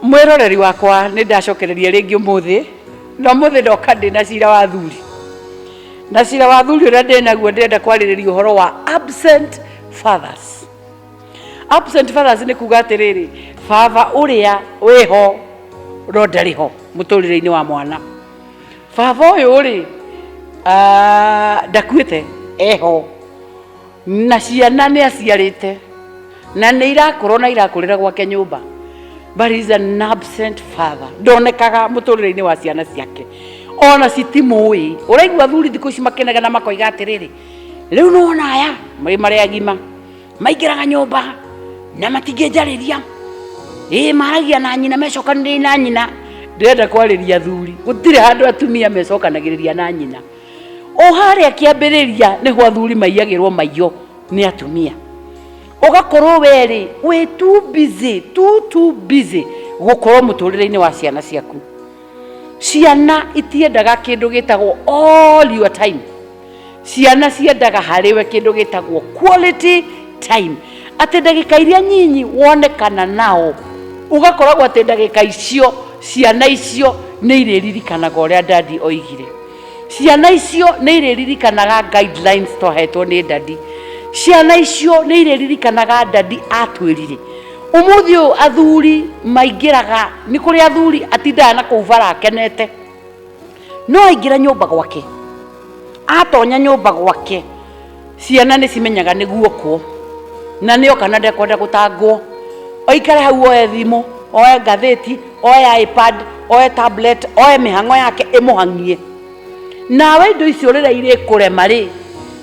Mwĩroreri wakwa, nĩ ndacokereria rĩngĩ ũmũthĩ, na ũmũthĩ ndoka ndĩ na cira wa athuri. Na cira wa athuri ũrĩa ndĩ naguo, ndĩrenda kwarĩrĩria ũhoro wa absent fathers. Absent fathers nĩ kuga atĩrĩrĩ, baba ũrĩa wĩho no ndarĩ ho mũtũrĩre-inĩ wa mwana. Baba ũyũ rĩ, ndakuĩte, eho. Na ciana nĩ aciarĩte na nĩ irakũra na irakũrĩra gwake nyũmba, but he is an absent father. Ndonekaga mũtũrĩre-inĩ wa ciana ciake, ona citimũĩ. Ũraigua athuri thikũ ici makĩnegena makoiga atĩrĩrĩ, rĩu nĩwona aya marĩ marĩ agima maingĩraga nyũmba na matingĩnjarĩria, ĩĩ maragia na nyina, mecokanĩrĩria na nyina. Ndĩrenda kwarĩria athuri, gũtirĩ handũ atumia mecokanagĩrĩria na nyina. O harĩa kĩambĩrĩria nĩho athuri maiyagĩrwo maiyo nĩ atumia. Ũgakorwo werĩ wĩ too busy, too too busy gũkorwo mũtũrĩre-inĩ wa ciana ciaku. Ciana itiendaga kĩndũ gĩtagwo all your time. Ciana ciendaga harĩwe kĩndũ gĩtagwo quality time, atĩ ndagĩka iria nyinyi wonekana nao, ũgakoragwo atĩ ndagĩka icio ciana icio nĩ irĩririkanaga ũrĩa daddy oigire. Ciana icio nĩ irĩririkanaga guidelines twahetwo nĩ daddy. Ciana icio nĩ irĩririkanaga daddy atwĩrire. Ũmũthĩ ũyũ athuri maingĩraga, nĩ kũrĩ athuri atindaga na kũu bara akenete, no aingĩra nyũmba gwake, atonya nyũmba gwake, ciana nĩ cimenyaga nĩ guokwo, na nĩ oka na ndekwenda gũtangwo. Aikare hau oe thimũ, oe ngathĩti, oe iPad, oe tablet, oe mĩhang'o yake ĩmũhang'ie. Nawe indo icio rĩrĩa irĩkũrema rĩ,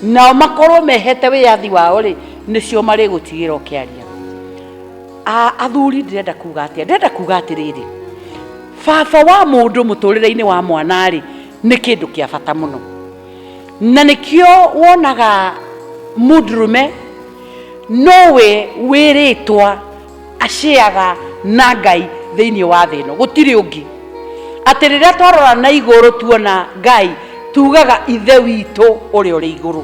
nao makorwo mehete wĩyathi wao rĩ, nĩcio marĩgũtigĩra ũkĩaria. Athuri, ndĩrenda kuga atĩa? Ndĩrenda kuga atĩrĩrĩ, baba wa mũndũ mũtũrĩre-inĩ wa mwana rĩ, nĩ kĩndũ kĩa bata mũno. Na nĩkĩo wonaga mũndũrũme nowe wĩrĩtwa acĩaga na Ngai thĩinĩ wa thĩ ĩno, gũtirĩ ũngĩ. Atĩ rĩrĩa twarora na igũrũ tuona Ngai, tugaga Ithe witũ ũrĩa ũrĩ igũrũ.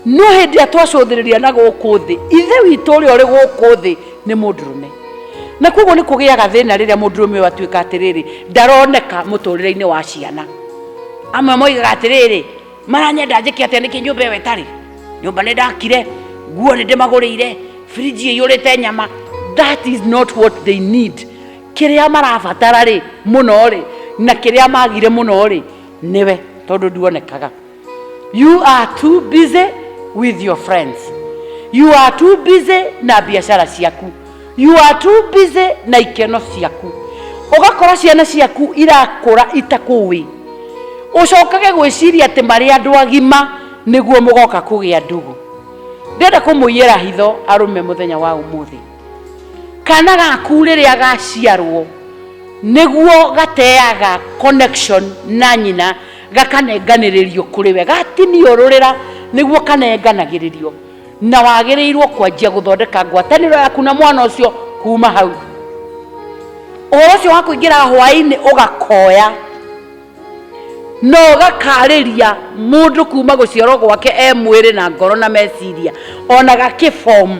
No hĩndĩ ĩrĩa twacũthĩrĩria na gũkũ thĩ, Ithe witũ ũrĩa ũrĩ gũkũ thĩ nĩ mũndũrũme. Na koguo nĩ kũgĩaga thĩna rĩrĩa mũndũrũme ũyũ atuĩka atĩrĩrĩ, ndaroneka mũtũrĩre-inĩ wa ciana. Amwe moigaga atĩrĩrĩ, maranyenda njĩke atĩa, nĩkĩ nyũmba ĩyo ĩtarĩ? Nyũmba nĩ ndakire, nguo nĩ ndĩmagũrĩire, fridge ĩiyũrĩte nyama. That is not what they need. Kĩrĩa marabatara rĩ mũno rĩ, na kĩrĩa magire mũno rĩ, nĩwe, tondũ nduonekaga. You are too busy with your friends. You are too busy na biacara ciaku. You are too busy na ikeno ciaku. Ũgakora ciana ciaku irakũra itakũĩ. Ũcokage gwĩciria atĩ marĩ andũ agima nĩguo mũgoka kũgĩa ndũgũ. Ndĩrenda kũmũiyĩra hitho arũme mũthenya wa ũmũthĩ. Kana gaku rĩrĩa gaciarwo nĩguo gateaga connection na nyina, gakanenganĩrĩrio kũrĩ we. Gatinio rũrĩra nĩguo kanenganagĩrĩrio. Na wagĩrĩirwo kwanjia gũthondeka ngwatanĩro yaku na mwana ũcio kuma hau. Ũhoro ũcio wa kũingĩra hwaĩ-inĩ ũgakoya na ũgakarĩria mũndũ kuma gũciarwo gwake e mwĩrĩ na ngoro na meciria, ona gakĩform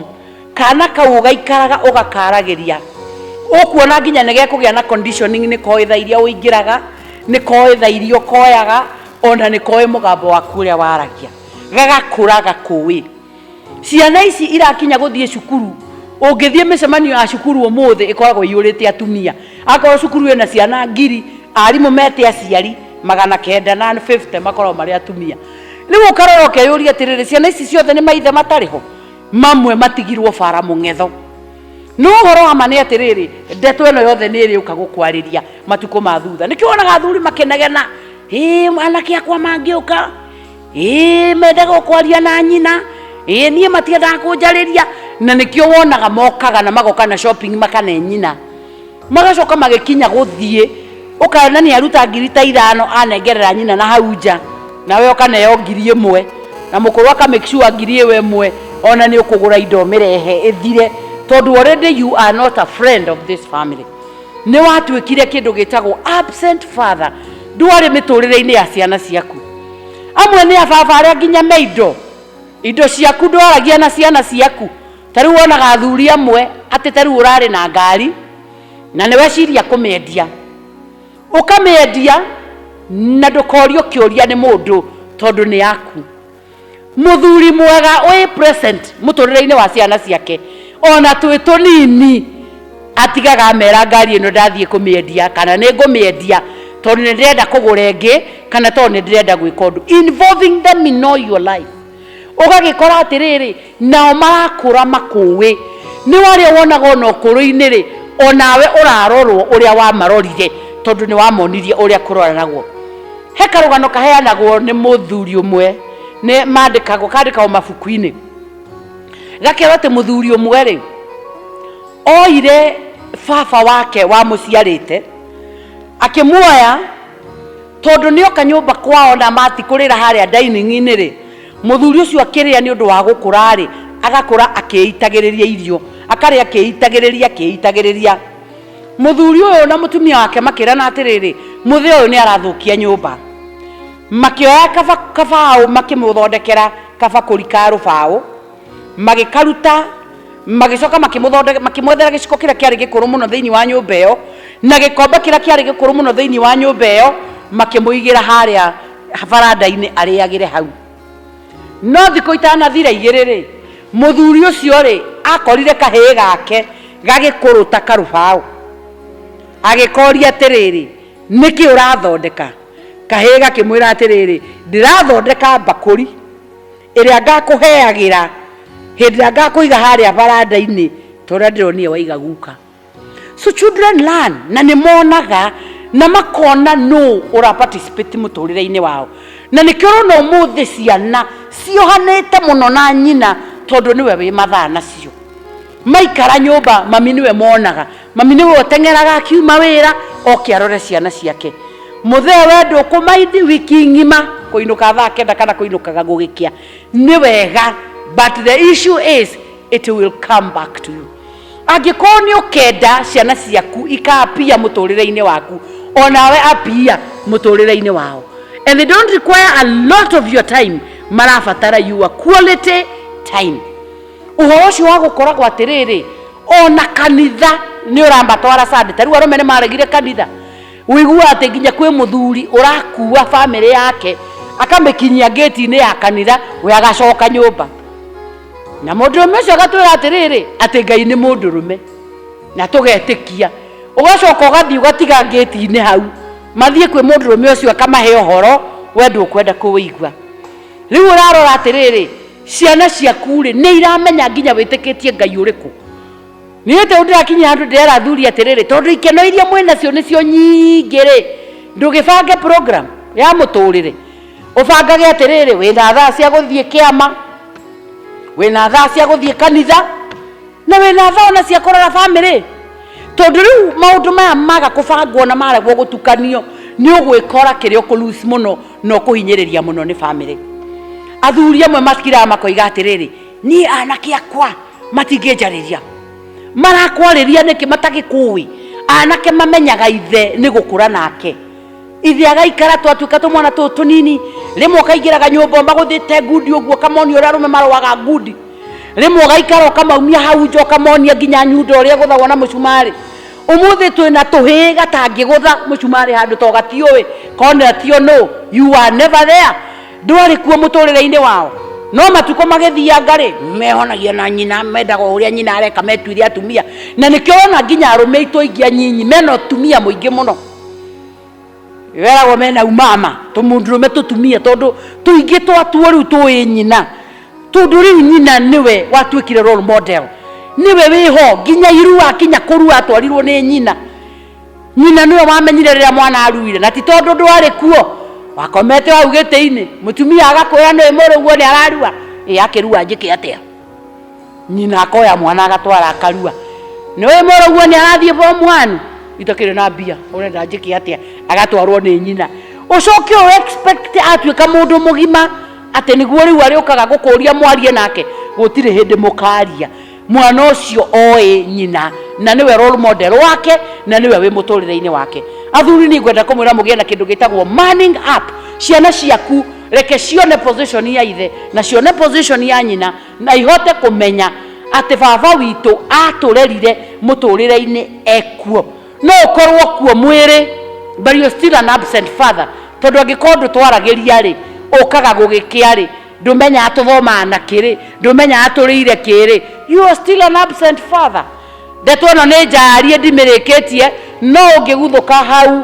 kana kau ũgaikaraga ũgakaragĩria. Ũkuona nginya nĩ gekũgĩa na conditioning, nĩ koĩ thaa iria ũingĩraga, nĩ koĩ thaa iria ũkoyaga, ona nĩ koĩ mũgambo waku ũrĩa waragia. Gagakũra gakũĩ. Ciana ici irakinya gũthiĩ cukuru, ũngĩthiĩ mĩcemanio ya cukuru ũmũthĩ ĩkoragwo ĩiyũrĩte atumia. Akorwo cukuru ĩna ciana ngiri, arimũ mete aciari 950 makoragwo marĩ atumia. Rĩu ũkarora ũkeyũria atĩrĩrĩ, ciana ici ciothe nĩ maithe matarĩ ho? Mamwe matigirwo bara mũng'etho. No ũhoro wa ma nĩ atĩrĩrĩ, ndeto ĩno yothe nĩ ĩrĩũka gũkwarĩria matukũ ma thutha. Nĩkĩo wonaga athuri makĩnegena, ĩĩ anake akwa mangĩũka, ĩĩ mendaga o kwaria na nyina, ĩĩ niĩ matiendaga kũnjarĩria. Na nĩkĩo wonaga mokaga na magoka na shopping makane nyina. Magacoka magĩkinya gũthiĩ, ũkona nĩ aruta ngiri ta ithano anengerera nyina na hau nja, nawe ũkaneo 1000, na mũkũrũ aka make sure ngiri ĩyo ĩmwe ona nĩ ũkũgũra indo ũmĩrehe ĩthire, tondũ already you are not a friend of this family. Nĩ watuĩkire kĩndũ gĩtagwo absent father, ndwarĩ mĩtũrĩre-inĩ ya ciana ciaku. Amwe nĩ ababa arĩa nginya me indo, indo ciaku ndwaragia na ciana ciaku. Ta rĩu wonaga athuri amwe atĩ ta rĩu ũrarĩ na ngari, Na nĩ weciria kũmĩendia, ũkamĩendia na ndũkorio kĩũria nĩ mũndũ tondũ nĩ yaku. Mũthuri mwega wĩ present mũtũrĩre-inĩ wa ciana ciake, ona twĩ tũnini, atigaga amera ngari ĩno ndathiĩ kũmĩendia kana nĩ ngũmĩendia tondũ nĩ ndĩrenda kũgũra ĩngĩ kana tondũ nĩ ndĩrenda gwĩka ũndũ, involving them in all your life. Ũgagĩkora atĩrĩrĩ, nao marakũra makũĩ nĩ warĩa wonaga ona ũkũrũ-inĩ rĩ, onawe ũrarorwo ũrĩa wamarorire tondũ nĩ wamonirie ũrĩa kũroranagwo. He karũgano kaheanagwo nĩ mũthuri ũmwe, nĩ mandĩkagwo, kandĩkagwo mabuku-inĩ, gakerwo atĩ mũthuri ũmwe rĩ, oire baba wake wamũciarĩte akĩmuoya tondũ nĩoka nyũmba kwao na mati kũrĩra harĩa dining-inĩ rĩ, mũthuri ũcio akĩrĩa nĩ ũndũ wa gũkũra rĩ, agakũra akĩitagĩrĩria irio, akarĩa akĩitagĩrĩria akĩitagĩrĩria. Mũthuri ũyũ na mũtumia wake makĩrana atĩrĩrĩ, mũthee ũyũ nĩ arathũkia nyũmba. Makĩoya kabaũ makĩmũthondekera kabakũri ka rũbaũ, magĩkaruta, magĩcoka makĩmwethera gĩciko kĩrĩa kĩarĩ gĩkũrũ mũno thĩinĩ wa nyũmba ĩyo, na gĩkombe kĩrĩa kĩarĩ gĩkũrũ mũno thĩinĩ wa nyũmba ĩyo, makĩmũigĩra harĩa baranda-inĩ arĩagĩre hau. No thikũ itanathira igĩrĩ-rĩ, mũthuri ũcio-rĩ, akorire kahĩĩ gake gagĩkũrũta karũbaũ. Agĩkoria atĩrĩrĩ, Nĩkĩ ũrathondeka? Kahĩĩ gakĩmwĩra atĩrĩrĩ, Ndĩrathondeka mbakũri ĩrĩa ngakũheagĩra hĩndĩ ĩrĩa ngakũiga harĩa baranda-inĩ ta ũrĩa ndĩronire waiga guka. So children learn, na nĩ monaga na makona nũ ũra participate mũtũrĩre-inĩ wao. Na nĩkĩo ũrona ũmũthĩ ciana ciohanĩte mũno na nyina tondũ nĩwe wĩ mathaa nacio. Maikara nyũmba mami nĩwe monaga, mami nĩwe ũteng'eraga akiuma wĩra oke arore ciana ciake. Mũthee we ndũkũmaindi wiki ng'ima kũinũka thaa kenda kana kũinũkaga gũgĩkĩa. Nĩ wega, but the issue is it will come back to you. Angĩkorwo nĩ ũkenda ciana ciaku ikaapia mũtũrĩre-inĩ waku, onawe apia mũtũrĩre-inĩ wao. And they don't require a lot of your time, marabatara your quality time. Ũhoro ũcio wa gũkoragwo atĩrĩrĩ, ona kanitha nĩ ũramatwara Sunday. Ta rĩu arũme nĩ maregire kanitha. Ũiguaga atĩ nginya kwĩ mũthuri ũrakua bamĩrĩ yake akamĩkinyia ngĩti-inĩ ya kanitha, we agacoka nyũmba. Na mũndũrũme ũcio agatwĩra atĩrĩrĩ, atĩ Ngai nĩ mũndũrũme, na tũgetĩkia. Ũgacoka ũgathiĩ ũgatiga ngĩti-inĩ hau, mathiĩ kwĩ mũndũrũme ũcio akamahe ũhoro, we ndũkwenda kũwĩigua. Rĩu ũrarora atĩrĩrĩ, ciana ciaku-rĩ, nĩ iramenya nginya wĩtĩkĩtie Ngai ũrĩkũ? Niĩ ta rĩu ndĩrakinya handũ ndĩrera athuri atĩrĩrĩ, tondũ ikeno iria mwĩ nacio nĩcio nyingĩ-rĩ, ndũgĩbange program ya mũtũrĩre. Ũbangage atĩrĩrĩ, wĩna thaa cia gũthiĩ kĩama, wĩna thaa cia gũthiĩ kanitha, na wĩna thaa ona cia kũrora bamĩrĩ. Tondũ rĩu maũndũ maya maga kũbangwo na maregwo gũtukanio, nĩ ũgwĩkora kĩrĩa ũkũ lose mũno na ũkũhinyĩrĩria mũno nĩ bamĩrĩ. Athuri amwe makiraga makoiga atĩrĩrĩ, niĩ anake akwa matingĩnjarĩria. Marakwarĩria nĩkĩ matagĩkũĩ? Anake mamenyaga ithe nĩ gũkũra nake. Ithe agaikara twatuĩka tũmwana tũtũ tũnini, rĩmwe ũkaingĩraga nyũmba ũmagũthĩte ngundi ũguo ũkamonia ũrĩa arũme marũaga ngundi. Rĩmwe ũgaikara ũkamaumia hau nja ũkamonia nginya nyundo ũrĩa ĩgũthagwo na mũcumarĩ. Ũmũthĩ twĩna tũhĩĩ gatangĩgũtha mũcumarĩ handũ to gatiũĩ kona tio no, you are never there. Ndwarĩ kuo mũtũrĩre-inĩ wao. No matukũ magĩthianga rĩ, mehonagia na nyina, mendaga o ũrĩa nyina areka, metuire atumia. Na nĩkĩo ũrona nginya arũme aitũ aingĩ anyinyi mena ũtumia mũingĩ mũno. Weragwo mena umama, tũmũndũrũme tũtumia, tondũ tũingĩ twatuo rĩu tũĩ nyina. Tondũ rĩu nyina nĩwe watuĩkire role model. Nĩwe wĩho, nginya irua akinya kũrua atwarirwo nĩ nyina. Nyina nĩwe wamenyire rĩrĩa mwana aruire, na ti tondũ ndwarĩ kuo, wakomete hau gĩtĩ-inĩ, mũtumia agakwĩra nĩ mũrũguo nĩ ararua, ĩ akĩrua njĩke atĩa? Nyina akoya mwana agatwara akarua, nĩ ũĩ mũrũguo nĩ arathiĩ form 1, itakĩrĩ na mbia, ũrenda njĩke atĩa? Agatwarwo nĩ nyina. Ũcoke ũ expect atuĩka mũndũ mũgima atĩ nĩguo rĩu arĩũkaga gũkũria mwarie nake, gũtirĩ hĩndĩ mũkaria. Mwana ũcio oĩ nyina na nĩwe role model wake na nĩwe wĩ mũtũrĩre-inĩ wake. Athuri niĩ ngwenda kũmwĩra mũgĩe na kĩndũ gĩtagwo manning up. Ciana ciaku reke cione position ya ithe na cione position ya nyina na ihote kũmenya atĩ baba witũ atũrerire mũtũrĩre-inĩ ekuo. No ũkorwo kuo mwĩrĩ, but you're still an absent father, tondũ angĩkorwo ndũtwaragĩria rĩ, ũkaga gũgĩkĩa rĩ, ndũmenyaga tũthomaga na kĩrĩ, ndũmenyaga tũrĩire kĩrĩ, you are still an absent father. Ndeto ĩno nĩ njarie, ndimĩrĩkĩtie, no ũngĩguthũka hau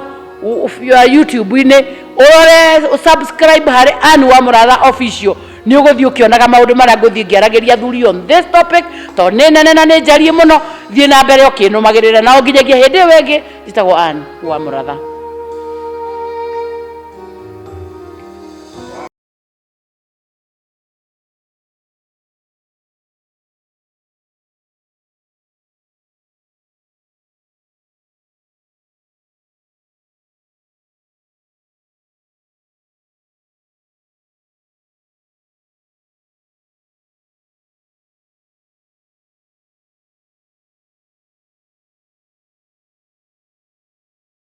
YouTube-inĩ, ũrore, subscribe harĩ Ann wa Mũratha Official, nĩ ũgũthiĩ ũkĩonaga maũndũ marĩa ngũthiĩ ngĩaragĩria athuri on this topic, tondũ nĩ nene na nĩ njarie mũno. Thiĩ na mbere ũkĩnũmagĩrĩra, na o nginyagia hĩndĩ ĩyo ĩngĩ, njĩtagwo Ann wa Mũratha.